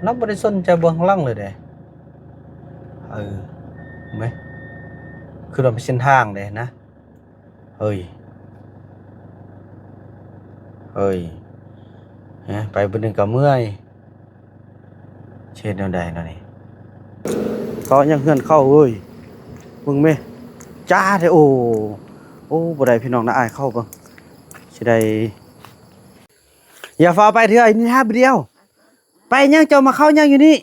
ລາວບໍ່ໄດ້ສົນໃຈເບື້ອງຫຼັງເລີຍເດ້. ເອີ ແມ່ນ ຄືວ່າເປັນເສັ້ນທາງເດ້ນະ. ເຮີ້ຍ ເຮີ້ຍ ຮະ ໄປບຶດໜຶ່ງກໍເມື່ອຍ. ຊິເຮັດແນວໃດເນາະນີ້? ເກາະຍັງເຮືອນເຂົາເອີຍ. ເບິ່ງແມະ ຈ້າແທ້. ໂອ້ ໂອ້ ບໍ່ໄດ້ພີ່ນ້ອງນະ, ອາຍເຂົາເບິ່ງ. ຊິໄດ້ ຢ່າຟ້າວໄປເທື່ອ ນີ້ຖ້າບດຽວ. ໄປຫຍັງ ເຈົ້າມາເຂົ້າຫຍັງຢູ່ນີ້?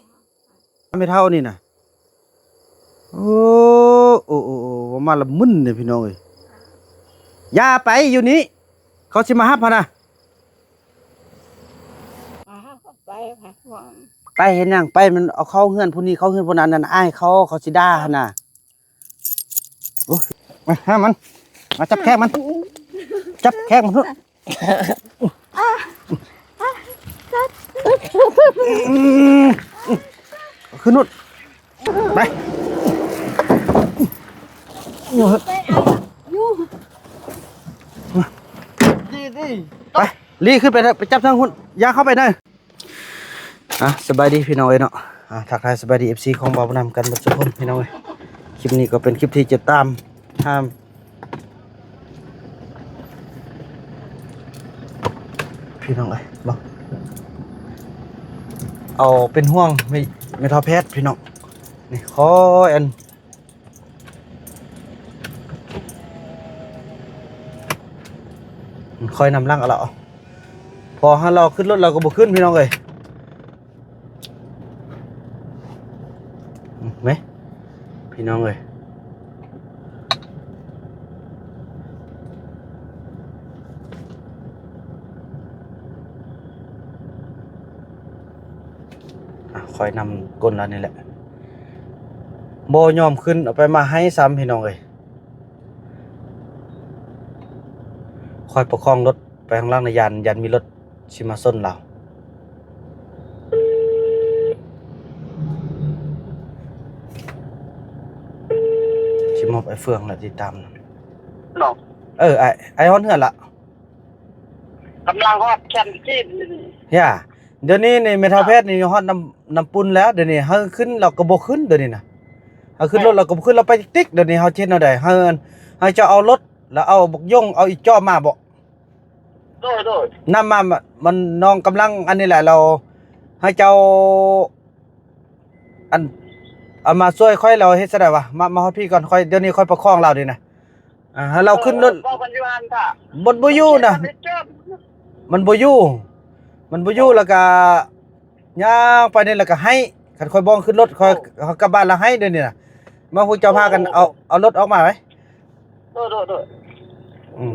ແມ່ເຖົ້ານີ້ນະ. ໂອ້ ໂອ້ ໂອ້ ໂອ້ ເວົ້າມາລະມຶນເດ້ພີ່ນ້ອງເອີຍ. ຢ່າໄປຢູ່ນີ້ ເຂົາຊິມາຮັບຫັ້ນນະ. ອ່າ ໄປ ໄປ ໄປເຮັດຫຍັງ? ໄປມັນເອົາເຂົ້າເຮືອນຜູ້ນີ້ ເຂົ້າເຮືອນຜູ້ນັ້ນ ນັ້ນອາຍເຂົາ ເຂົາຊິດ່າຫັ້ນນະ. ໂອ້ຍ ມາຫາມັນ ມາຈັບແຂ້ງມັນ ຈັບແຂ້ງມັນເຖາະ. ຂຶ້ນໂລດ ໄປ ໄປ ລີ້ ຂຶ້ນໄປ ໄປຈັບທາງພຸ້ນ ຢ່າເຂົ້າໄປເດີ. ອ່ະ ສະບາຍດີພີ່ນ້ອງເອີຍເນາະ. ອ່ະ ທັກທາຍສະບາຍດີ ເອັຟຊີ ຂອງບ່າວບຸນນຳກັນເບິດທຸກຄົນພີ່ນ້ອງເອີຍ. ຄລິບນີ້ກໍເປັນຄລິບທີ່ຈະຕາມຫາພີ່ນ້ອງເອີຍ ເບິ່ງ ເອົາເປັນຫ່ວງແມ່ ແມ່ເຖົ້າແພດພີ່ນ້ອງ. ນີ້ ຄອຍອັນ ຄອຍນຳຫຼັງເອົາລະ ເອົາ ພໍເຮົາ ລາວຂຶ້ນລົດລາວກໍບໍ່ຂຶ້ນພີ່ນ້ອງເອີຍ. ແມ່ ພີ່ນ້ອງເອີຍ ອ່ະ ຄອຍນຳກົ້ນລາວນີ້ແຫຼະ ບໍ່ຍອມຂຶ້ນ ເອົາໄປມາໄຫ້ຊ້ຳ ພີ່ນ້ອງເອີຍ. ຄອຍປະຄອງລົດໄປຂ້າງຫຼັງນະ ຢ້ານ ຢ້ານມີລົດຊິມາຊົນລາວ. ຊິມອບອ້າຍເຟືອງລະຕິດຕາມນຳ. ເອີ ອ້າຍ ອ້າຍຮອດເຮືອນລະ ກຳລັງຮອດແຄມຊີນ. ເດຍວນີ້ນີ້ແມ່ເຖົ້າແພດນີ້ຮອດນ້ຳ ນ້ຳປຸ້ນແລ້ວ. ດຽວນີ້ເຮົາຂຶ້ນລາວກໍບໍ່ຂຶ້ນ ດຽວນີ້ນະ ເຮົາຂຶ້ນລົດລາວກໍບໍ່ຂຶ້ນ ລາວໄປຕິກໆ. ດຽວນີ້ເຮົາຊິເຮັດແນວໃດ? ເຮົາ ເຮົາຈະເອົາລົດ ລະເອົາບັກຢົງ ເອົາອີຈອມມາບໍ? ໂດຍ ໂດຍ ນ້ຳມາ ມັນນ້ອງກຳລັງອັນນີ້ແຫຼະ ລາວໃຫ້ເຈົ້າ ອັນ ເອົາມາຊ່ວຍຂ້ອຍ ລາວເຮັດຈັ່ງໃດວະ? ມາ ມາຮອດພີ້ກ່ອນ ຂ້ອຍ ດຽວນີ້ຂ້ອຍປະຄອງລາວນີ້ນະ. ອ່າ ໃຫ້ລາວຂຶ້ນລົດ ເອີ ເວົ້າກັນຢູ່ຫັ້ນ ຖ້າ ມັນບໍ່ຢູ່ນະ ມັນບໍ່ຢູ່ ມັນບໍ່ຢູ່ ລະກະຍ່າງໄປນີ້ ລະກະໄຫ້. ຄັນຂ້ອຍບໍ່ຂຶ້ນລົດ ຂ້ອຍ ເຮົາກັບບ້ານລະໄຫ້ ດຽວນີ້ນະ. ມາ ພວກເຈົ້າພາກັນເອົາ ເອົາລົດອອກມາໄວ້. ໂດຍ ໂດຍ ໂດຍ ອືມ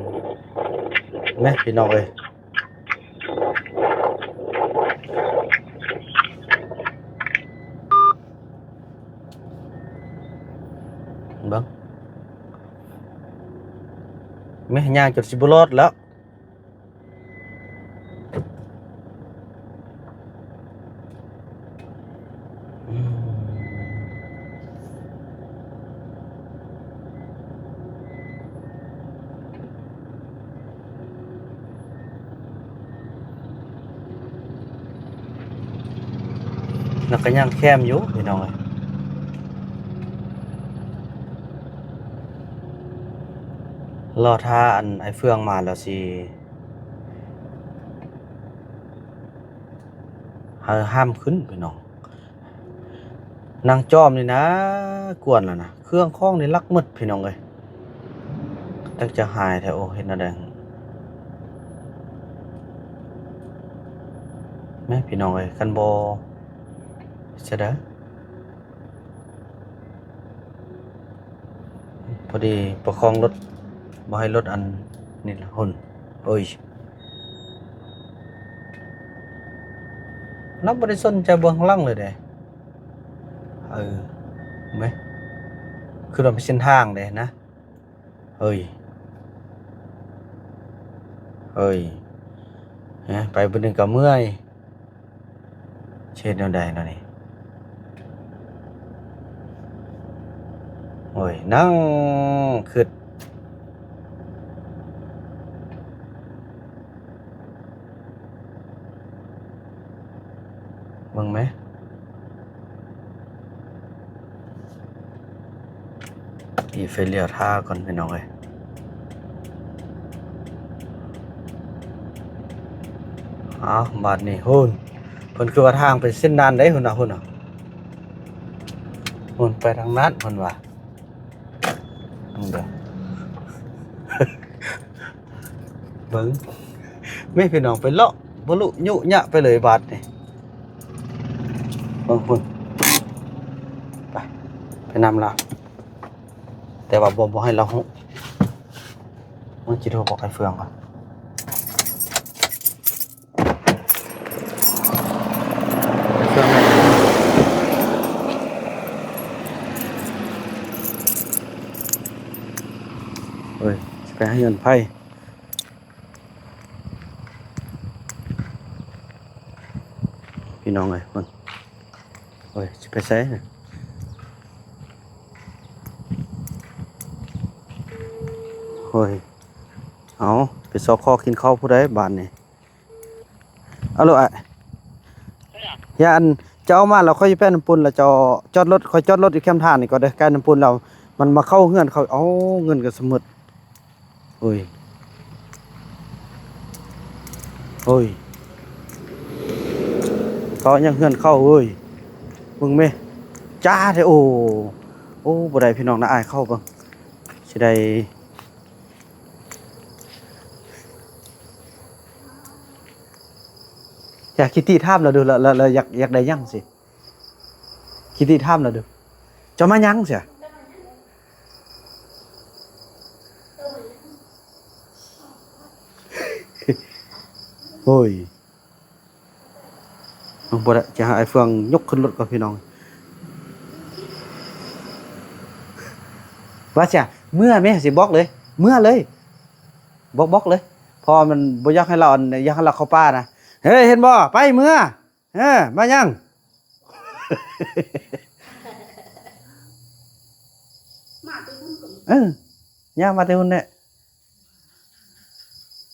ແມ່ພີ່ນ້ອງເອີຍ ເບິ່ງ ແມ່ຍ່າງຈົນຊິບໍ່ລອດແລ້ວ. ອືມ ແລ້ວກໍຍັງແຄມຢູ່ພີ່ນ້ອງເອີຍ. ລໍຖ້າອັນອ້າຍເຟືອງມາແລ້ວຊິ ໃຫ້ຫ້າມຂຶ້ນພີ່ນ້ອງ. ນາງຈອມນີ້ນະ ກວນແລ້ວນະ ເຄື່ອງຂອງນີ້ລັກໝົດພີ່ນ້ອງເອີຍ. ຈັກຈະຫາຍແທ້ ໂອ້ ເຮັດແນວໃດ? ແມ່ພີ່ນ້ອງເອີຍ ຄັນບໍ່ ເຮັດຈັ່ງໃດ? ພໍດີປະຄອງລົດ ບໍ່ໃຫ້ລົດອັນນີ້ລະ ຮຸ່ນ ໂອ້ຍ ລາວບໍ່ໄດ້ສົນໃຈເບື້ອງຫຼັງເລີຍເດ້. ເອີ ແມ່ນ ຄືວ່າເປັນເສັ້ນທາງເດ້ນະ. ເຮີ້ຍ ເຮີ້ຍ ຮະ ໄປບຶດໜຶ່ງກໍເມື່ອຍ. ຊິເຮັດແນວໃດເນາະນີ້? ໂອ້ຍ ນັ່ງຄຶດ ເບິ່ງແມະ. ນີ້ໄຟລ້ຽວຖ້າກ່ອນພີ່ນ້ອງເອີຍ. ເອົາ ບາດນີ້ ໂອ້ຍ ເພິ່ນຄືວ່າທາງໄປເສັ້ນນັ້ນເດ້ ພຸ້ນນະ ພຸ້ນນະ ພຸ້ນ ໄປທາງນັ້ນ ເພິ່ນວ່າ ເບິ່ງເດີ ເບິ່ງ ແມ່ພີ່ນ້ອງ ໄປເລາະ ບໍ່ລຸຍຸຍະໄປເລີຍບາດນີ້ ເບິ່ງພຸ້ນ ໄປ ໄປນຳລາວ. ແຕ່ວ່າບໍ່ ບໍ່ໃຫ້ລາວຮູ້ ມັນຊິໂທບອກໄອ້ເຟືອງກ່ອນ ໄອ້ເຟືອງແມ່ນ ເອີຍ ຊິໄປໃຫ້ເງິນໃຜ ພີ່ນ້ອງເອີຍ ເບິ່ງ ໂອ້ຍ ຊິໄປໃສ ໂອ້ຍ ເອົາ ໄປຊອກຂໍກິນເຂົ້າຜູ້ໃດບາດນີ້ ເອົາໂລດອ້າຍ ຢ່າ ອັນ ເຈົ້າເອົາມາແລ້ວຂ້ອຍຊິໄປນ້ຳປຸ້ນ ແລ້ວເຈົ້າຈອດລົດ ຂ້ອຍຈອດລົດຢູ່ແຄມທາງນີ້ກ່ອນເດີ ໃກ້ນ້ຳປຸ້ນແລ້ວ ມັນມາເຂົ້າເຮືອນຂ້ອຍ ເອົາ ເງິນກໍສະໝົດ. ໂອ້ຍ ໂອ້ຍ ເຂົາຍັງເຮືອນເຂົາເອີຍ ເບິ່ງແມະ ຈ້າແທ້ ໂອ້ ໂອ້ ບໍ່ໄດ້ພີ່ນ້ອງນະ ອາຍເຂົາເບິ່ງ ຊິໄດ້ ຢາກຄິດຕິຖາມລາວດູ ລາວ ລາວ ລາວຢາກ ຢາກໄດ້ຫຍັງຊີ້? ຄິດຕິຖາມລາວດູ ເຈົ້າມາຫຍັງຊະ? ໂອ້ຍ ເອົາ ບໍ່ໄດ້ ຈະໃຫ້ອ້າຍເຟືອງຍົກຂຶ້ນລົດກ່ອນພີ່ນ້ອງ ວ່າຊະ ເມືອແມະ ຊິບອກເລີຍ ເມືອເລີຍ ບອກ ບອກເລີຍ ເພາະວ່າມັນບໍ່ຢາກໃຫ້ລາວ ອັນ ຢາກໃຫ້ລາວເຂົ້າປ່ານະ ເຮີ້ຍ ເຫັນບໍ່ ໄປ ເມືອ ເອີ ມາຫຍັງ? ມາແຕ່ພຸ້ນກໍມີ ເອີ ຍ່າງມາແຕ່ພຸ້ນແຫຼະ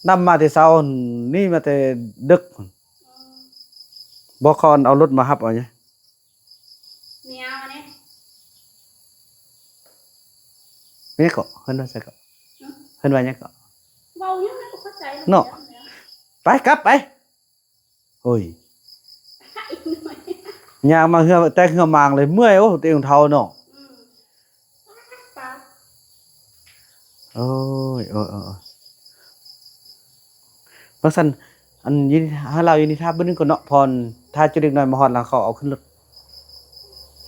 ນຳມາແຕ່ເຊົ້າ ນີ້ມາແຕ່ດຶກ ອືມ ບອກເຂົາເອົາລົດມາຮັບເອົາຫຍັງ ເມຍມານີ້ ເມຍເກາະ ເພິ່ນວ່າໃສເກາະ ຫຶ? ເພິ່ນວ່າຫຍັງເກາະ ເວົ້າຫຍັງກໍບໍ່ເຂົ້າໃຈ ເນາະ ແລ້ວ ໄປ ກັບໄປ. ໂອ້ຍ ຍ່າງມາເຮືອ ແຕກເຮືອມາງເລີຍ ເມື່ອຍ ໂອ້ ຕົວເອງເຖົ້າເນາະ ອືມ ໂອ້ຍ ໂອ້ຍ ໂອ້ຍ ວ່າຊັ້ນ ອັນ ຢູ່ນີ້ ໃຫ້ລາວຢູ່ນີ້ຖ້າບຶດໜຶ່ງກ່ອນເນາະ ເພາະຖ້າຈຸເດັກນ້ອຍມາຮອດລາວເຂົາເອົາຂຶ້ນລົດ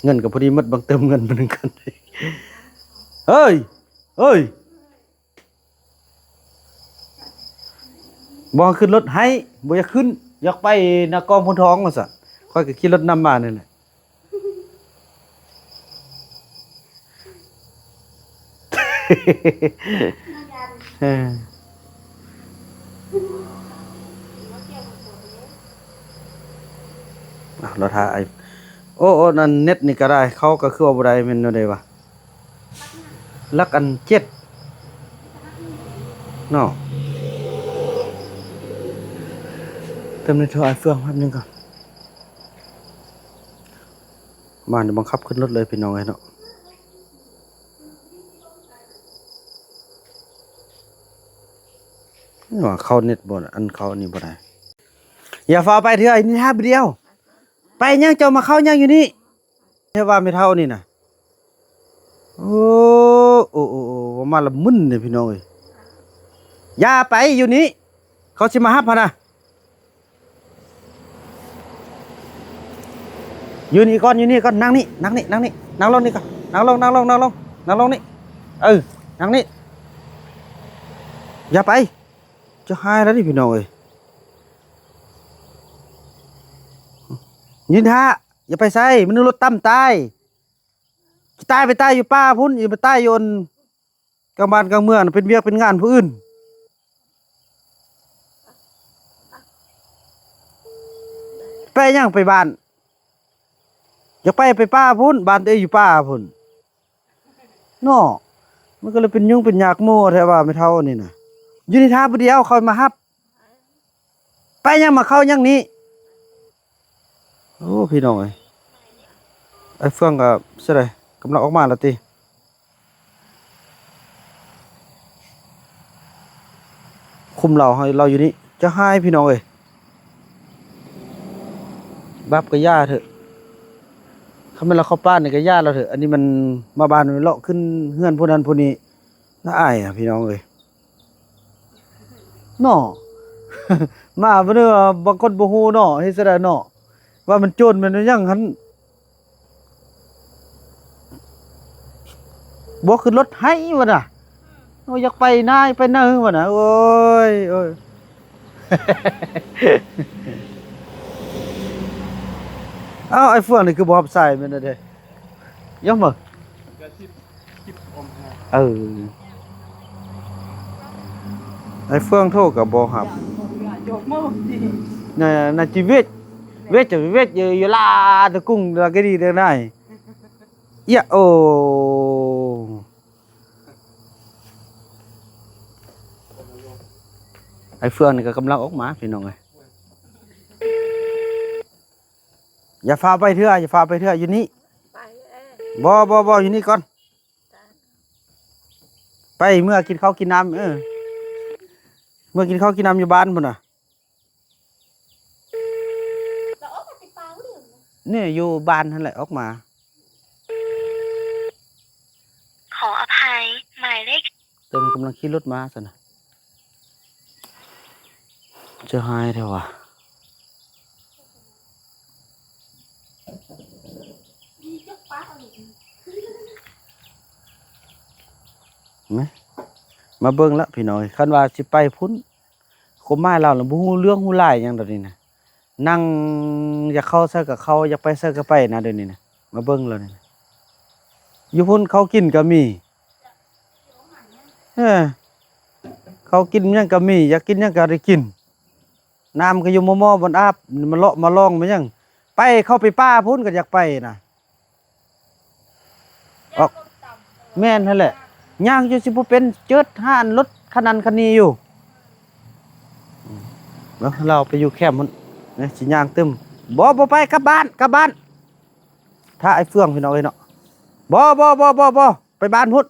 ເງິນກໍພໍດີໝົດ ເບິ່ງເຕີມເງິນບຶດໜຶ່ງກ່ອນ ເຮີ້ຍ ເຮີ້ຍ. ບໍ່ໃຫ້ຂຶ້ນລົດ ໃຫ້ ບໍ່ຢາກຂຶ້ນ ຢາກໄປນາກອງໂພນທອງວ່າຊັ້ນ ຂ້ອຍກໍຂີ່ລົດນຳມານີ້ແຫຼະ ເອີ ເອົາ ລໍຖ້າໄອ້ ໂອ້ ໂອ້ ນັ້ນເນັດນີ້ກໍໄດ້ ເຂົາກໍຄືວ່າບໍ່ໄດ້ ແມ່ນແນວໃດວະ? ຫຼັກອັນເຈັດເນາະ ເຕີມໃນໂທອ້າຍເຟືອງແປັບໜຶ່ງກ່ອນ ມານີ້ບັງຄັບຂຶ້ນລົດເລີຍພີ່ນ້ອງເອີຍເນາະ ວ່າເຂົ້າເນັດບໍ່ ອັນເຂົ້າອັນນີ້ບໍ່ໄດ້ ຢ່າຟ້າວໄປເທື່ອ ນີ້ຖ້າບດຽວ ໄປຫຍັງ ເຈົ້າມາເຂົ້າຫຍັງຢູ່ນີ້? ແທ້ວ່າແມ່ເຖົ້ານີ້ນະ ໂອ້ ໂອ້ ໂອ້ ໂອ້ ເວົ້າມາລະມຶນເດ້ພີ່ນ້ອງເອີຍ ຢ່າໄປຢູ່ນີ້ ເຂົາຊິມາຮັບຫັ້ນນະ ຢູ່ນີ້ກ່ອນ ຢູ່ນີ້ກ່ອນ ນັ່ງນີ້ ນັ່ງນີ້ ນັ່ງນີ້ ນັ່ງລົງນີ້ກ່ອນ ນັ່ງລົງ ນັ່ງລົງ ນັ່ງລົງ ນັ່ງລົງນີ້ ເອີ ນັ່ງນີ້ ຢ່າໄປ ຈະຫາຍແລ້ວນີ້ພີ່ນ້ອງເອີຍ ຍິນດີ ຢ່າໄປໃສ ມັນລົດຕ່ຳຕາຍ ຊິຕາຍໄປຕາຍຢູ່ປ່າພຸ້ນ ຢ່າໄປຕາຍຢູ່ອັນກາງບ້ານກາງເມືອງ ເປັນວຽກເປັນງານຜູ້ອື່ນ ໄປຫຍັງໄປບ້ານ ຢາກໄປ ໄປປ່າພຸ້ນ ບ້ານຕົວເອງຢູ່ປ່າພຸ້ນ ເນາະ ມັນກໍເລີຍເປັນຫຍຸ້ງເປັນຍາກໝູ່ແທ້ວ່າແມ່ເຖົ້ານີ້ນະ ຢູ່ນີ້ຖ້າຜູ້ດຽວ ຂ້ອຍມາຮັບ ໄປຫຍັງມາເຂົ້າຫຍັງນີ້ ໂອ້ ພີ່ນ້ອງເອີຍ ໄອ້ເຟືອງກໍຊິໄດ້ ກຳລັງອອກມາແລ້ວຕິ ກຸ່ມລາວເຮົາ ລາວຢູ່ນີ້ ຈະຮ້າຍພີ່ນ້ອງເອີຍ. ບາບກໍຢ່າເຖາະ ຄັນແມ່ນລາວເຂົ້າປ່ານີ້ກໍຢ່າລາວເຖາະ. ອັນນີ້ມັນມາບ້ານ ມັນເລາະຂຶ້ນເຮືອນຜູ້ນັ້ນຜູ້ນີ້ ໜ້າອາຍອະພີ່ນ້ອງເອີຍ. ເນາະ ມາບໍ່ເດີ ບາງຄົນບໍ່ຮູ້ເນາະ ເຮັດຈັ່ງໃດເນາະ ວ່າມັນໂຈນແມ່ນຫຍັງຫັ້ນ. ບໍ່ຂຶ້ນລົດໄຫ້ວ່ານະ ໂອ້ຍ ຢາກໄປນາ ໄປນາວ່ານະ. ໂອ້ຍ ໂອ້ຍ ອ້າວ ໄອ້ເຟືອງນີ້ຄືບໍ່ຮັບສາຍແມ່ນແທ້ ຢອກມາ. ເອີ ໄອ້ເຟືອງໂທກໍບໍ່ຮັບ. ນະ ນະຈິເວດ ເວດ ເວດ ຢູ່ ຢູ່ລາຕະກຸງ ລາກະດີເດີນາຍ ເອີຍ ໂອ. ໄອ້ເຟືອງນີ້ກໍກຳລັງອອກມາ ພີ່ນ້ອງເອີຍ. ຢ່າຟ້າວໄປເທື່ອ ຢ່າຟ້າວໄປເທື່ອ ຢູ່ນີ້. ໄປເອີຍ ບໍ່ ບໍ່ ບໍ່ ຢູ່ນີ້ກ່ອນ. ໄປເມືອກິນເຂົ້າກິນນ້ຳ ເອີ ເມືອກິນເຂົ້າກິນນ້ຳຢູ່ບ້ານພຸ້ນນະ. ນີ້ຢູ່ບ້ານຫັ້ນແຫຼະ ອອກມາ. ຂໍອະໄພ ໝາຍເລກ ແຕ່ມັນກຳລັງຂີ່ລົດມາຊັ້ນນະ. ໃຈຮ້າຍແທ້ຫວາ. ມາ ມາເບິ່ງລະພີ່ນ້ອງເອີຍ ຄັນວ່າຊິໄປພຸ້ນ ຄວາມໝາຍລາວລະບໍ່ຮູ້ເລື່ອງຮູ້ລາວຫຍັງດອກນີ້ນະ. ນັ່ງຢາກເຂົ້າໃສກໍເຂົ້າ ຢາກໄປໃສກໍໄປນະ ດຽວນີ້ນະ. ມາເບິ່ງແລ້ວນີ້ນະ ຢູ່ພຸ້ນເຂົ້າກິນກໍມີ ເອີ ເຂົ້າກິນຫຍັງກໍມີ ຢາກກິນຫຍັງກໍໄດ້ກິນ. ນ້ຳກໍຢູ່ໝໍ່ໆ ບ່ອນອາບ ມາເລາະມາລອງມາຫຍັງ. ໄປ ເຂົ້າໄປປ່າພຸ້ນກໍຢາກໄປນະ. ອອກ ແມ່ນຫັ້ນແຫຼະ ຍ່າງຢູ່ຊິບໍ່ເປັນ ເຈີດຮ້ານລົດຄັນນັ້ນຄັນນີ້ຢູ່. ເນາະ ລາວໄປຢູ່ແຄມພຸ້ນ ນີ້ ຊິຍ່າງຕື່ມ. ບໍ່ ບໍ່ໄປ ກັບບ້ານ ກັບບ້ານ. ຖ້າໄອ້ເຟືອງ ພີ່ນ້ອງເອີຍເນາະ. ບໍ່ ບໍ່ ບໍ່ ບໍ່ ບໍ່ ໄປບ້ານພຸ້ນ.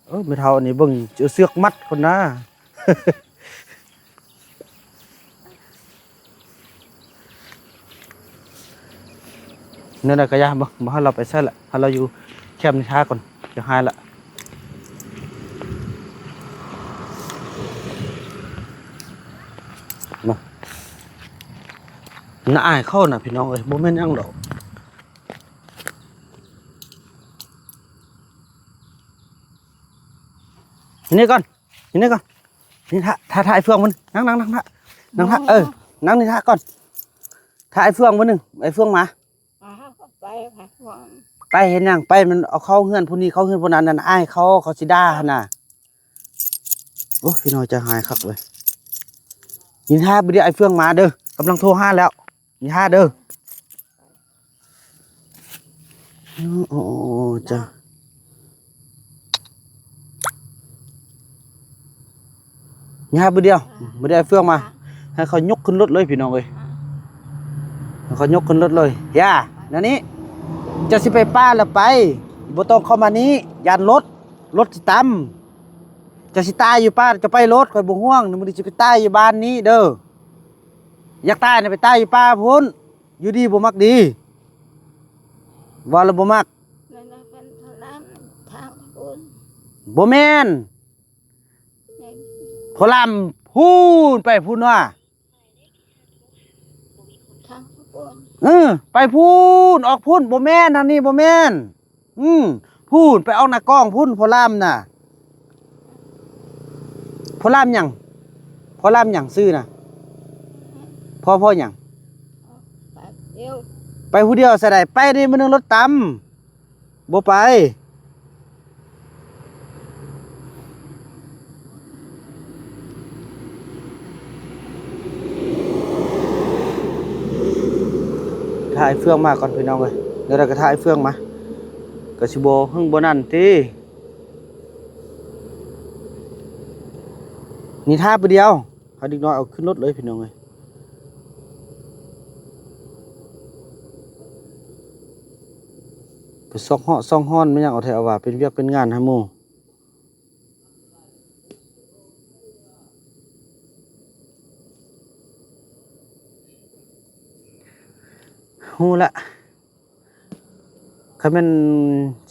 ເອີ ແມ່ເຖົ້າອັນນີ້ເບິ່ງ ເອົາເຊືອກມັດຄົນນາ. ແນວໃດກໍຢ່າ ບໍ່ ບໍ່ໃຫ້ລາວໄປໃສລະ ໃຫ້ລາວຢູ່ແຄມນີ້ຖ້າກ່ອນ ຈະຮ້າຍລະ. ມາ ໜ້າອາຍເຂົານະ ພີ່ນ້ອງເອີຍ ບໍ່ແມ່ນຫຍັງດອກ. ຢູ່ນີ້ກ່ອນ ຢູ່ນີ້ກ່ອນ ນີ້ຖ້າ ຖ້າ ຖ້າໄອ້ເຟືອງມັນ ນັ່ງ ນັ່ງ ນັ່ງ ນັ່ງ ເອີ ນັ່ງນີ້ຖ້າກ່ອນ ຖ້າໄອ້ເຟືອງມື້ໜຶ່ງ ໄອ້ເຟືອງມາ. ອ່າ ໄປ ໄປ ໄປເຮັດຫຍັງ? ໄປມັນເອົາເຂົ້າເຮືອນຜູ້ນີ້ ເຂົ້າເຮືອນຜູ້ນັ້ນ ນັ້ນ ອ້າຍເຂົາ ເຂົາຊິດ່າຫັ້ນນະ. ໂອ້ ພີ່ນ້ອງ ໃຈຮ້າຍຄັກເວີຍ. ຍິນດີ ບໍ່ໄດ້ ໄອ້ເຟືອງມາເດີ ກຳລັງໂທຫາແລ້ວ. ຢ່າເດີ. ໂອ້ ໂອ້ ໂອ້ ຈ້າ ຢ່າ ບໍ່ດຽວ ບໍ່ໄດ້ເຟືອງມາ ໃຫ້ເຂົາຍົກຂຶ້ນລົດເລີຍ ພີ່ນ້ອງເອີຍ ໃຫ້ເຂົາຍົກຂຶ້ນລົດເລີຍ. ຢ່າ ແນວນີ້ ເຈົ້າຊິໄປປ່າລະໄປ ບໍ່ຕ້ອງເຂົ້າມານີ້ ຢ້ານລົດ ລົດຊິຕຳ. ເຈົ້າຊິຕາຍຢູ່ປ່າ ເຈົ້າໄປໂລດ ຂ້ອຍບໍ່ຫ່ວງ ມື້ນີ້ຊິໄປຕາຍຢູ່ບ້ານນີ້ເດີ. ຢາກຕາຍນະ ໄປຕາຍຢູ່ປ່າພຸ້ນ ຢູ່ດີບໍ່ມັກດີ ເວົ້າແລ້ວບໍ່ມັກ. ນັ້ນນະ ເປັນພໍ່ລາມທາງພຸ້ນ ບໍ່ແມ່ນ ແມ່ນ ພໍ່ລາມພຸ້ນ ໄປພຸ້ນວ່າ ທາງພຸ້ນ ເອີ ໄປພຸ້ນ ອອກພຸ້ນ ບໍ່ແມ່ນ ທາງນີ້ບໍ່ແມ່ນ. ອືມ ພຸ້ນ ໄປອອກໜ້າກ້ອງພຸ້ນ ພໍ່ລາມນະ. ພໍ່ລາມຫຍັງ? ພໍ່ລາມຫຍັງຊື່ນະ? ພໍ່ ພໍ່ຫຍັງ? ໄປຜູ້ດຽວ ໄປຜູ້ດຽວໃສໃດ? ໄປນີ້ມື້ໜຶ່ງລົດຕຳ ບໍ່ໄປ. ຖ້າອ້າຍເຟືອງມາກ່ອນພີ່ນ້ອງເອີຍ ແນວໃດກໍຖ້າອ້າຍເຟືອງມາ ກໍຊິບໍ່ເຫິງບໍ່ນັ້ນຕິ. ນີ້ຖ້າຜູ້ດຽວ ພາເດັກນ້ອຍເອົາຂຶ້ນລົດເລີຍພີ່ນ້ອງເອີຍ. ໄປຊອກເຫາະຊອກຮ້ອນແມ່ນຫຍັງເອົາແທ້ເອົາວ່າ ເປັນວຽກເປັນງານໃຫ້ໝູ່. ຮູ້ລະ ຄັນແມ່ນ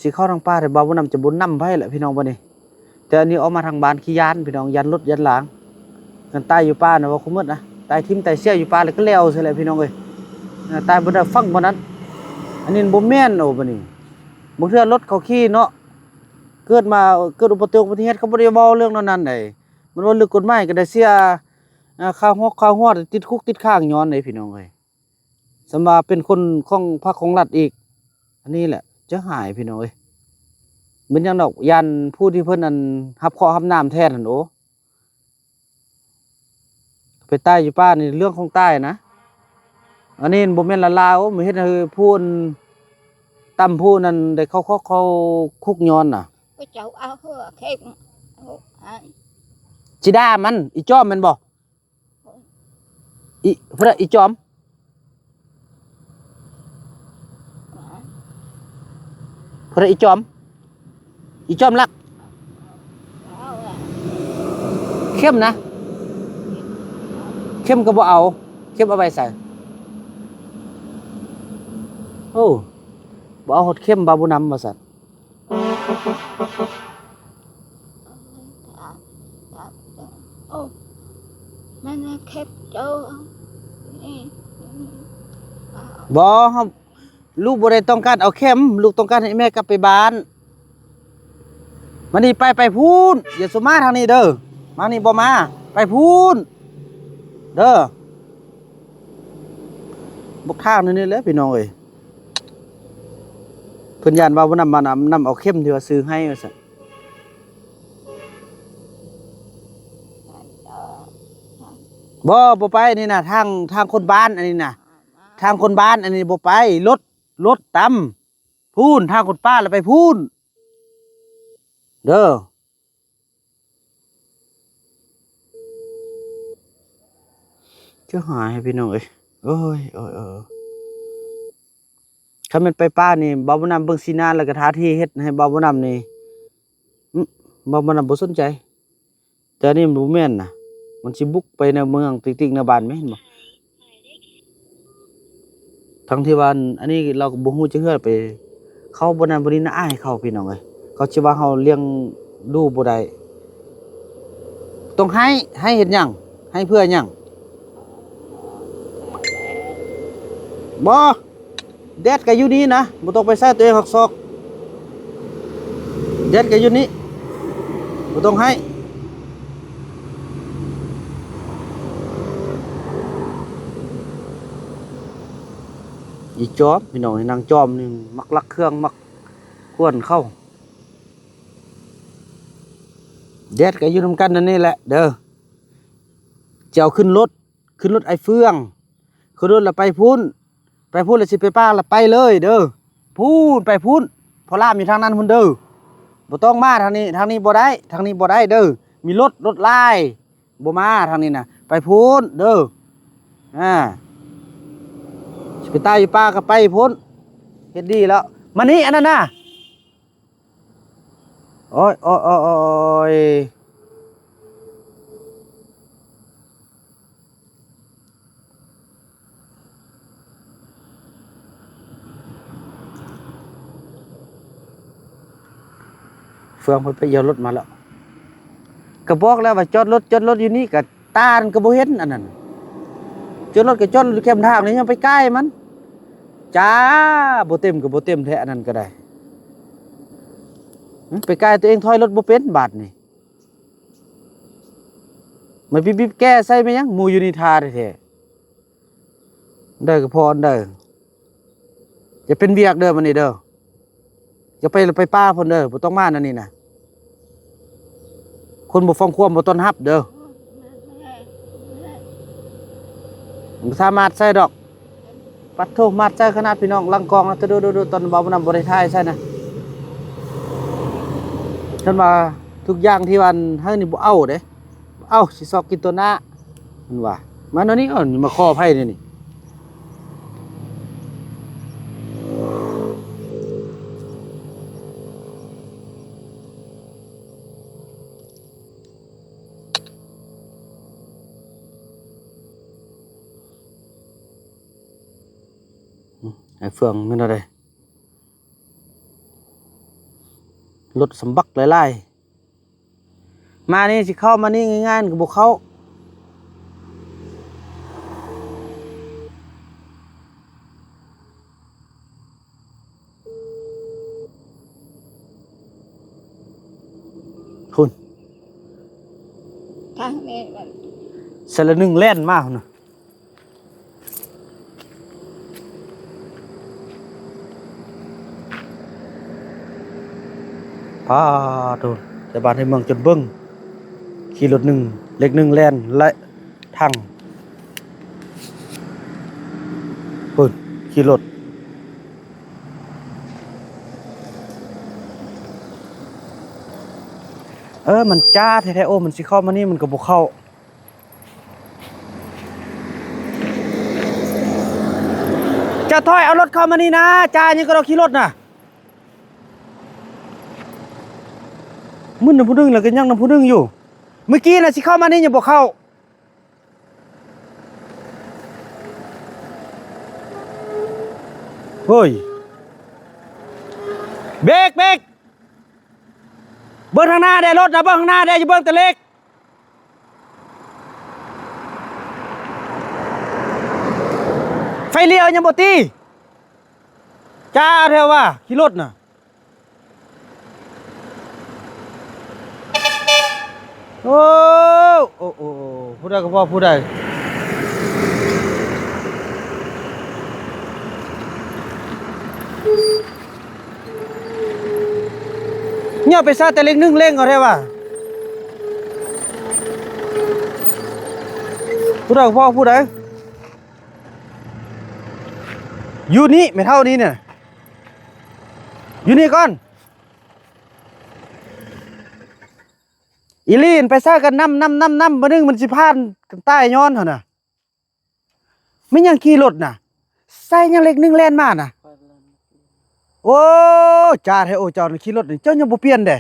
ຊິເຂົ້າທາງປ່າແທ້ ບ່າວບຸນນຳຈະບໍ່ນຳໃຜລະພີ່ນ້ອງບັດນີ້. ແຕ່ອັນນີ້ອອກມາທາງບ້ານຂີ້ຢ້ານພີ່ນ້ອງ ຢ້ານລົດຢ້ານລາງ. ຄັນຕາຍຢູ່ປ່ານະ ເວົ້າຄືໝົດນະ ຕາຍຖິ້ມຕາຍເສຍຢູ່ປ່າແລ້ວກໍແລ້ວຊີ້ແຫຼະພີ່ນ້ອງເອີຍ. ເອີ ຕາຍບໍ່ໄດ້ຝັງບໍ່ນັ້ນ ອັນນີ້ບໍ່ແມ່ນ. ໂອ້ ບັດນີ້ ບາງເທື່ອລົດເຂົາຂີ່ເນາະ ເກີດມາ ເກີດອຸປະຕິ ອຸປະຕິເຫດ ເຂົາບໍ່ໄດ້ເວົ້າເລື່ອງແນວນັ້ນໃດ. ມັນເວົ້າເລື່ອງກົດໝາຍກໍໄດ້ເສຍ ອ່າ ຄ່າຮອກຄ່າຮອດ ຕິດຄຸກຕິດຂັງຍ້ອນເດ້ພີ່ນ້ອງເອີຍ. ສ່ຳວ່າເປັນຄົນຂອງພັກຂອງລັດອີກ ອັນນີ້ແຫຼະຈະຫາຍພີ່ນ້ອງເອີຍ. ເປັນຫຍັງດອກ ຢ້ານຜູ້ທີ່ເພິ່ນ ອັນ ຮັບເຄາະຮັບໜາມແທນຫັ້ນ. ໂອ້ ໄປຕາຍຢູ່ປ່ານີ້ເລື່ອງຂອງຕາຍນະ. ອັນນີ້ບໍ່ແມ່ນລະລາວ ມາເຮັດໃຫ້ຜູ້ ອັນ ຕ່ຳຜູ້ນັ້ນໄດ້ເຂົ້າຄອກເຂົ້າຄຸກຍ້ອນນະ. ເຈົ້າເອົາເຮືອເຂັມ ຊິດ່າມັນ ອີຈອມແມ່ນບໍ່? ອີ ເພິ່ນ ອີຈອມ ເພິ່ນ ອີຈອມ ອີຈອມລັກ ເຂັມນະ ເຂັມກໍບໍ່ເອົາ ເຂັມເອົາໄວ້ໃສ? ໂອ້ ບໍ່ເອົາຮອດເຂັມ ບ່າວບຸນນຳວ່າຊັ້ນ. ໂອ້ ມັນເຂັບໂຕນີ້ ບໍ່ ເຮົາ ລູກບໍ່ໄດ້ຕ້ອງການເອົາເຂັມ ລູກຕ້ອງການໃຫ້ແມ່ກັບໄປບ້ານ. ມານີ້ ໄປ ໄປພຸ້ນ ຢ່າສູ່ມາທາງນີ້ເດີ ມານີ້ບໍ່ມາ ໄປພຸ້ນເດີ. ບອກທາງນີ້ແຫຼະພີ່ນ້ອງເອີຍ. ເພິ່ນຢ້ານວ່າບໍ່ນຳ ມານຳ ນຳເອົາເຂັມທີ່ວ່າຊື້ໃຫ້ວ່າຊັ້ນ. ບໍ່ ບໍ່ໄປ ນີ້ນະ ທາງ ທາງຄົນບ້ານ ອັນນີ້ນະ ທາງຄົນບ້ານ ອັນນີ້ບໍ່ໄປ ລົດ ລົດຕຳພຸ້ນ ທາງຄົນປ່າລະໄປພຸ້ນເດີ. ຈະຫາຍໃຫ້ພີ່ນ້ອງເອີຍ ໂອ້ຍ ໂອ້ຍ ໂອ້ຍ. ຄັນແມ່ນໄປປ່ານີ້ ບ່າວບຸນນຳເບິ່ງສີໜ້າ ແລ້ວກໍທ່າທີ່ເຮັດໃຫ້ບ່າວບຸນນຳນີ້ ອື ບ່າວບຸນນຳບໍ່ສົນໃຈ. ແຕ່ອັນນີ້ມັນບໍ່ແມ່ນນະ ມັນຊິບຸກໄປໃນເມືອງ ຕິກໆ ໃນບ້ານແມ່ນບໍ່? ທັງທີ່ວ່າ ອັນນີ້ລາວກໍບໍ່ຮູ້ຈັກເທື່ອ ໄປເຂົ້າບ່ອນນັ້ນບ່ອນນີ້ນະ ອາຍເຂົາພີ່ນ້ອງເອີຍ. ເຂົາຊິວ່າເຮົາລ້ຽງດູບໍ່ໄດ້ ຕ້ອງໃຫ້ ໃຫ້ເຮັດຫຍັງ? ໃຫ້ເພື່ອຫຍັງ? ບໍ່ ແດດກໍຢູ່ນີ້ນະ ບໍ່ຕ້ອງໄປໃສ່ຕົວເອງຮອກຊອກ ແດດກໍຢູ່ນີ້ ບໍ່ຕ້ອງໃຫ້. ອີຈອມ ພີ່ນ້ອງ ນາງຈອມນີ້ມັກລັກເຄື່ອງ ມັກກວນເຂົາ. ແດດກໍຢູ່ນຳກັນນັ້ນນີ້ແຫຼະເດີ ຈະເອົາຂຶ້ນລົດ ຂຶ້ນລົດອ້າຍເຟືອງ ຂຶ້ນລົດແລ້ວໄປພຸ້ນ ໄປພຸ້ນແລ້ວຊິໄປປ່າແລ້ວໄປເລີຍເດີ ພຸ້ນ ໄປພຸ້ນ ພໍ່ຫຼາມຢູ່ທາງນັ້ນພຸ້ນເດີ ບໍ່ຕ້ອງມາທາງນີ້ ທາງນີ້ບໍ່ໄດ້ ທາງນີ້ບໍ່ໄດ້ເດີ ມີລົດ ລົດຫຼາຍ ບໍ່ມາທາງນີ້ນະ ໄປພຸ້ນເດີ ອາ ຊິໄປຕາຍຢູ່ປ່າກໍໄປພຸ້ນ ເຮັດດີແລ້ວ ມານີ້ ອັນນັ້ນນະ. ໂອ້ຍ ໂອ້ຍ ໂອ້ຍ ໂອ້ຍ ເຟືອງເພິ່ນໄປເອີ່ຍລົດມາແລ້ວ ກໍບອກແລ້ວວ່າຈອດລົດ ຈອດລົດຢູ່ນີ້ ກໍຕານັ້ນກໍບໍ່ເຫັນ ອັນນັ້ນ ຈອດລົດກໍຈອດຢູ່ແຄມທາງນີ້ ຍັງໄປໃກ້ມັນ ຈ້າ ບໍ່ເຕັມກໍບໍ່ເຕັມແທ້ ອັນນັ້ນກໍໄດ້. ໄປກາຍຕົວເອງ ຖອຍລົດບໍ່ເປັນບາດນີ້ ມາບີບໆແກ່ໃສ່ແມ່ນຫຍັງ ໝູ່ຢູ່ນີ້ຖ້າແທ້ໆ ໄດ້ກໍພໍອັນໃດ ຢ່າເປັນວຽກເດີ ມື້ນີ້ເດີ ຢ່າໄປ ໄປປ່າພຸ້ນເດີ ບໍ່ຕ້ອງມາແນວນີ້ນະ ຄົນບໍ່ຟັງຄວາມ ບໍ່ຕ້ອນຮັບເດີ ບໍ່ສາມາດໃສ່ດອກ. ປັດໂທ ມາດໃຈຂະໜາດພີ່ນ້ອງ ຫຼັງກ້ອງນະ ໂດໆໆ ຕອນເວົ້ານຳບໍ່ໄດ້ຖ່າຍໃສ່ນະ ເພິ່ນວ່າທຸກຢ່າງທີ່ວ່າໃຫ້ນີ້ບໍ່ເອົາເດ້ ບໍ່ເອົາ ຊິຊອກກິນຕົວໜ້າ ເພິ່ນວ່າ ມາແນວນີ້ ເອົາ ມາຂໍໃຜແນວນີ້. ໂ ອືມ ໄອ້ເຟືອງແມ່ນແນວໃດ? ລົດສຳບັກຫຼາຍໆ ມານີ້ຊິເຂົ້າມານີ້ງ່າຍໆ ມັນກໍບໍ່ເຂົ້າ. ພຸ້ນ ທາງນີ້ມັນ ສະລະໜຶ່ງແລ່ນມາພຸ້ນນະ. ປາໂທ້ ແຕ່ບ້ານໃນເມືອງຈົນເບິ່ງ ຂີ່ລົດໜຶ່ງ ເລັກໜຶ່ງແລ່ນ ແລະ ຖັງ ປຶ້ນ ຂີ່ລົດ ເອີ ມັນຈ້າແທ້ໆ. ໂອ້ ມັນຊິເຂົ້າມານີ້ມັນກໍບໍ່ເຂົ້າ. ຈະຖອຍເອົາລົດເຂົ້າມານີ້ນະ ຈາຫຍັງກໍດອກຂີ່ລົດນະ. ມຶນນຳຜູ້ໜຶ່ງແລ້ວກໍຍັງນຳຜູ້ໜຶ່ງຢູ່. ມື້ກີ້ນະຊິເຂົ້າມານີ້ຍັງບໍ່ເຂົ້າ. ເຮີ້ຍ ເບກ ເບກ ເບິ່ງທາງໜ້າແດ່ ລົດນະ ເບິ່ງທາງໜ້າແດ່ ຢ່າເບິ່ງແຕ່ເລັກ. ໄຟລ້ຽວຍັງບໍ່ຕີ. ຈ້າແທ້ວ່າ ຂີ່ລົດນະ. ໂອ້ ໂອ້ ໂອ້ ຜູ້ໃດກໍພໍຜູ້ໃດ. ເຫຍາະໄປຊະ ແຕ່ເລັກໜຶ່ງເລັ່ງເອົາແທ້ວ່າ. ຜູ້ໃດກໍພໍຜູ້ໃດ. ຢູ່ນີ້ ແມ່ເຖົ້ານີ້ນະ ຢູ່ນີ້ກ່ອນ. ອີ່ຫຼີນໄປຊະກັນນຳ ນຳ ນຳ ນຳ ບາດໜຶ່ງມັນຊິຜ່ານກັນຕາຍຍ້ອນຫັ້ນນະ. ແມ່ນຫຍັງຂີ່ລົດນະ ໃສ່ຫຍັງເລັກໜຶ່ງແລ່ນມານະ. ໂອ້ ຈ້າແທ້ ໂອ້ ເຈົ້ານະຂີ່ລົດນີ້ ເຈົ້າຍັງບໍ່ປ່ຽນເດ້.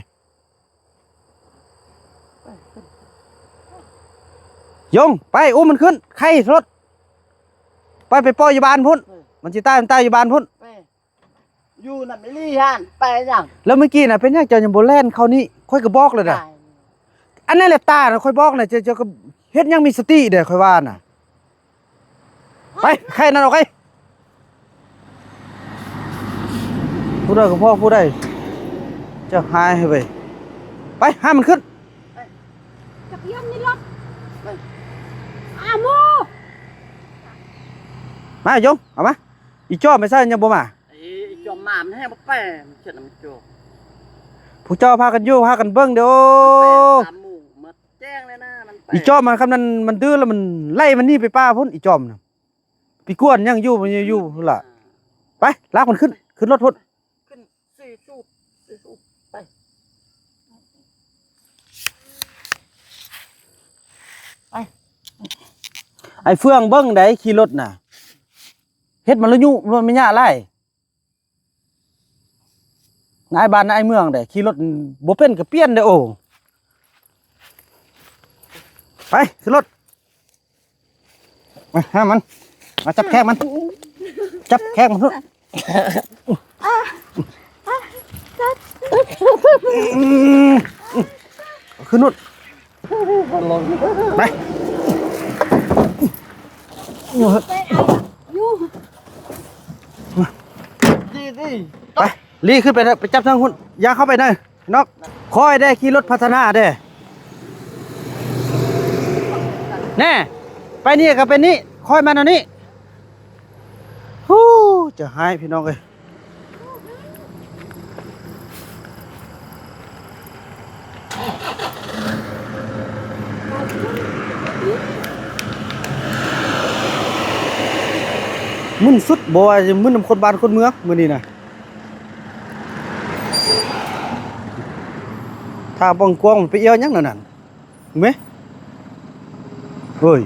ຍົງ ໄປ ອຸ້ມມັນຂຶ້ນ ໄຄລົດ ໄປ ໄປປ່ອຍຢູ່ບ້ານພຸ້ນ. ມັນຊິຕາຍ ມັນຕາຍຢູ່ບ້ານພຸ້ນ. ຢູ່ນຳອີ່ຫຼີຫັ້ນ ໄປຫຍັງ? ແລ້ວມື້ກີ້ນະ ເປັນຫຍັງເຈົ້າຍັງບໍ່ແລ່ນເຂົ້ານີ້? ຂ້ອຍກໍບອກແລ້ວນະ. ອັນນັ້ນແຫຼະຕານະ ຂ້ອຍບອກນະ ເຈົ້າ ເຈົ້າກໍເຮັດຫຍັງມີສະຕິເດ້ ຂ້ອຍວ່ານະ. ໄປ ໄຄນັ້ນອອກໄປ. ຜູ້ໃດກໍພໍຜູ້ໃດ ຈັກຫາຍເວີຍ. ໄປ ຫາມັນຂຶ້ນ. ຈັກຍົງນີ້ລົດ ອາໂມ ມາຍົງ ເອົາມາ. ອີຈອມໄປໃສຍັງບໍ່ມາ? ອີຈອມມາ ມັນແຮງບໍ່ແປ ມັນເຈັດນຳອີຈອມ. ພວກເຈົ້າພາກັນຢູ່ ພາກັນເບິ່ງເດີ້. ໂອ້ ແປສາມໂມງ ມາແຈ້ງແລ້ວນະ ມັນແປ. ອີຈອມມັນ ຄັນມັນ ມັນດື້ແລ້ວ ມັນໄລ່ມັນໜີໄປປ່າພຸ້ນ ອີຈອມນະ. ໄປກວນຫຍັງຢູ່ ມັນຢູ່ພຸ້ນລະ. ໄປ ລາກມັນຂຶ້ນ ຂຶ້ນລົດພຸ້ນ. ຂຶ້ນສີ່ສູບ ສີ່ສູບ ໄປ ໄປ. ໄອ້ເຟືອງເບິ່ງໄດ໋ ຂີ່ລົດນະ ເຮັດມາລະຍຸ ມັນຍະຫຼາຍ. ນາຍບ້ານນາຍເມືອງເດ້ ຂີ່ລົດບໍ່ເປັນກໍປ່ຽນເດ້. ໂອ້ ໄປ ຂຶ້ນລົດ. ມາ ຫາມັນ ມາຈັບແຂ້ງມັນ ຈັບແຂ້ງມັນ. ຂຶ້ນລົດ ໄປ ໄປ ລີ້ຂຶ້ນໄປ ໄປຈັບທາງພຸ້ນ ຢ່າເຂົ້າໄປໃນ ນອກ. ຂ້ອຍໄດ້ຂີ່ລົດພັດທະນາເດ້ ແນ່ ໄປນີ້ກໍເປັນນີ້ ຂ້ອຍມາແນວນີ້. ຮູ້ ຈະຮ້າຍພີ່ນ້ອງເອີຍ. ມຶນສຸດ ບໍ່ວ່າຈະມຶນນຳຄົນບ້ານຄົນເມືອງມື້ນີ້ນະ. ຖ້າບໍ່ກວ້າງໄປອຽວຫຍັງແນວນັ້ນ ແມ່ ເຮີ້ຍ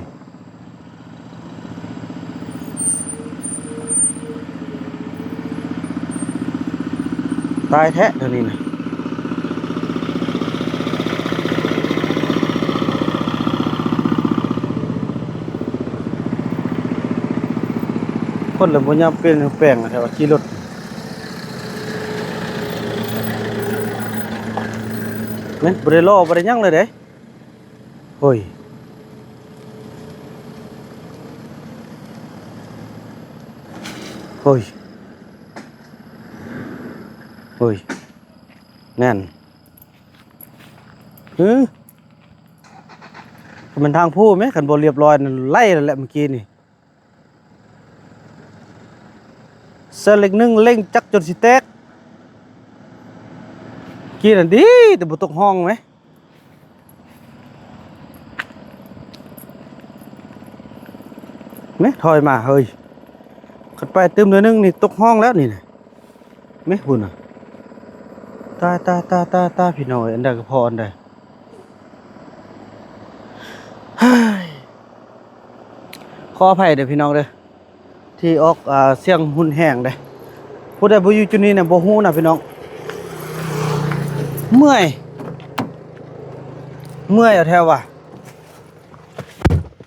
ຕາຍແທ້ເທື່ອນີ້ນະ. ຄົ ແລ້ວບໍ່ຍາມປ່ຽນແປງແທ້ວ່າຂີ່ລົດ ແມ່ນບໍ່ໄດ້ລໍບໍ່ໄດ້ຫຍັງເລີຍເດ້. ໂອ້ຍ ໂອ້ຍ ໂອ້ຍ ແໜ້ນ. ຫື ມັນທາງພູແມ ຄັນບໍ່ລຽບຮ້ອຍນັ້ນໄລ່ແລ້ວແຫຼະມື້ກີ້ນີ້. ເສື້ອເຫຼັກໜຶ່ງເລັ່ງຈັກຈົນຊິແຕກ ກີ້ນັ້ນດີແຕ່ບໍ່ຕົກຮ່ອງແມ. ແມ ຖອຍມາເຮີ້ຍ ຄັນໄປຕື່ມໜ້ອຍໜຶ່ງນີ້ຕົກຮ່ອງແລ້ວນີ້ນະ. ແມ ພຸ້ນນະ ຕາຍ ຕາຍ ຕາຍ ຕາຍ ຕາຍ ພີ່ນ້ອງເອີຍ ອັນໃດກໍພໍອັນໃດ. ເຮີ້ຍ ຂໍອະໄພເດີພີ່ນ້ອງເດີ ທີ່ອອກ ອ່າ ສຽງຮຸນແຮງເດ້. ຜູ້ໃດບໍ່ຢູ່ຈຸດນີ້ນະ ບໍ່ຮູ້ນະພີ່ນ້ອງ. ເມື່ອຍ ເມື່ອຍເອົາແທ້ວ່າ.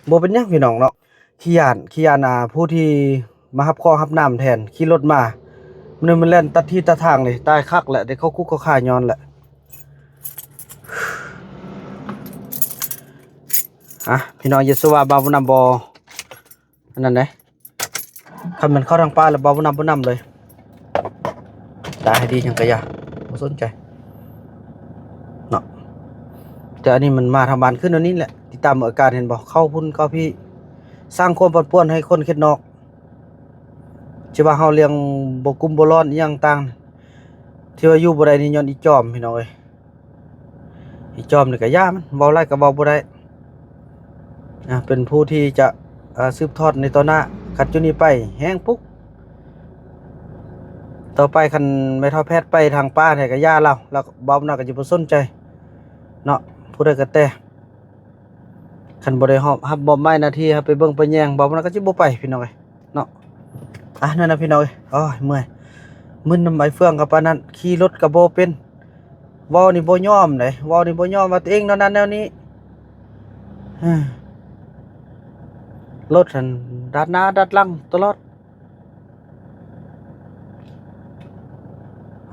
ບໍ່ເປັນຫຍັງພີ່ນ້ອງເນາະ ຂີ້ຢ້ານ ຂີ້ຢ້ານ ອ່າ ຜູ້ທີ່ມາຮັບເຄາະຮັບໜາມແທນ ຂີ່ລົດມາ ມັນ ມັນແລ່ນຕັດທີ່ຕັດທາງເດ້ ຕາຍຄັກແຫຼະ ໄດ້ເຂົ້າຄຸກເຂົ້າຄາຍ້ອນແຫຼະ. ອ່ະ ພີ່ນ້ອງ ຢ່າສູ່ວ່າບ່າວບຸນນຳບໍ່ ອັນນັ້ນເດ້. ຄັນແມ່ນເຂົ້າທາງປ່າແລ້ວ ບ່າວບຸນນຳບໍ່ນຳເລີຍ. ຕາໃຫ້ດີຫຍັງກະຢ່າ ບໍ່ສົນໃຈເນາະ. ແຕ່ອັນນີ້ມັນມາທາງບ້ານຂຶ້ນອັນນີ້ແຫຼະ ຕິດຕາມເບິ່ງອາການ ເຫັນບໍ່ ເຂົ້າພຸ້ນເຂົ້າພີ້ ສ້າງຄວາມປັ່ນປ່ວນໃຫ້ຄົນເຂດນອກ. ຊິວ່າເຮົາລ້ຽງບໍ່ກຸ້ມບໍ່ລ້ອນອີ່ຫຍັງຕ່າງ ທີ່ວ່າຢູ່ບໍ່ໄດ້ນີ້ຍ້ອນອີຈອມ ພີ່ນ້ອງເອີຍ. ອີຈອມນີ້ກະຢ່າມັນ ເວົ້າຫຼາຍກະເວົ້າບໍ່ໄດ້. ອ່າ ເປັນຜູ້ທີ່ຈະ ອ່າ ສືບທອດໃນຕໍ່ໜ້າ ຄັນຈຸນີ້ໄປແຮງປຸກ ຕໍ່ໄປຄັນແມ່ເຖົ້າແພດໄປທາງປ່າແທ້ກະຢ່າລາວ ລາວເວົ້ານຳກະຈະບໍ່ສົນໃຈເນາະ. ຜູ້ໃດກະແຕ່ ຄັນບໍ່ໄດ້ຮອບ ຮັບມອບໝາຍໜ້າທີ່ໃຫ້ໄປເບິ່ງໄປແຍງ ເວົ້ານຳກະຈະບໍ່ໄປ ພີ່ນ້ອງເອີຍ. ເນາະ ອ່ະ ນັ້ນນະພີ່ນ້ອງເອີຍ ໂອ້ຍ ເມື່ອຍ ມຶນນຳໃບເຟືອງກໍປານນັ້ນ ຂີ່ລົດກໍບໍ່ເປັນ ເວົ້ານີ້ບໍ່ຍອມເດ້ ເວົ້ານີ້ບໍ່ຍອມວ່າຕົວເອງແນວນັ້ນແນວນີ້. ເອີ ລົດຫັ້ນດັດໜ້າດັດຫຼັງຕະຫຼອດ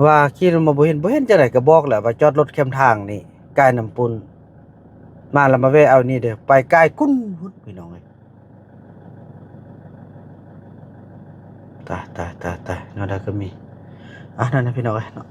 ວ່າຂີ່ລົດມາບໍ່ເຫັນ ບໍ່ເຫັນຈັ່ງໃດ ກໍບອກແລ້ວວ່າຈອດລົດແຄມທາງນີ້ ກາຍນ້ຳປຸ້ນ ມາແລ້ວມາແວ່ເອົານີ້ເດີ້ ໄປກາຍກຸ້ນພຸ້ນ ພີ່ນ້ອງເອີຍ. ຕາຍ ຕາຍ ຕາຍ ຕາຍ ແນວໃດກໍມີ. ອ່ະ ນັ້ນນະພີ່ນ້ອງເອີຍເນາະ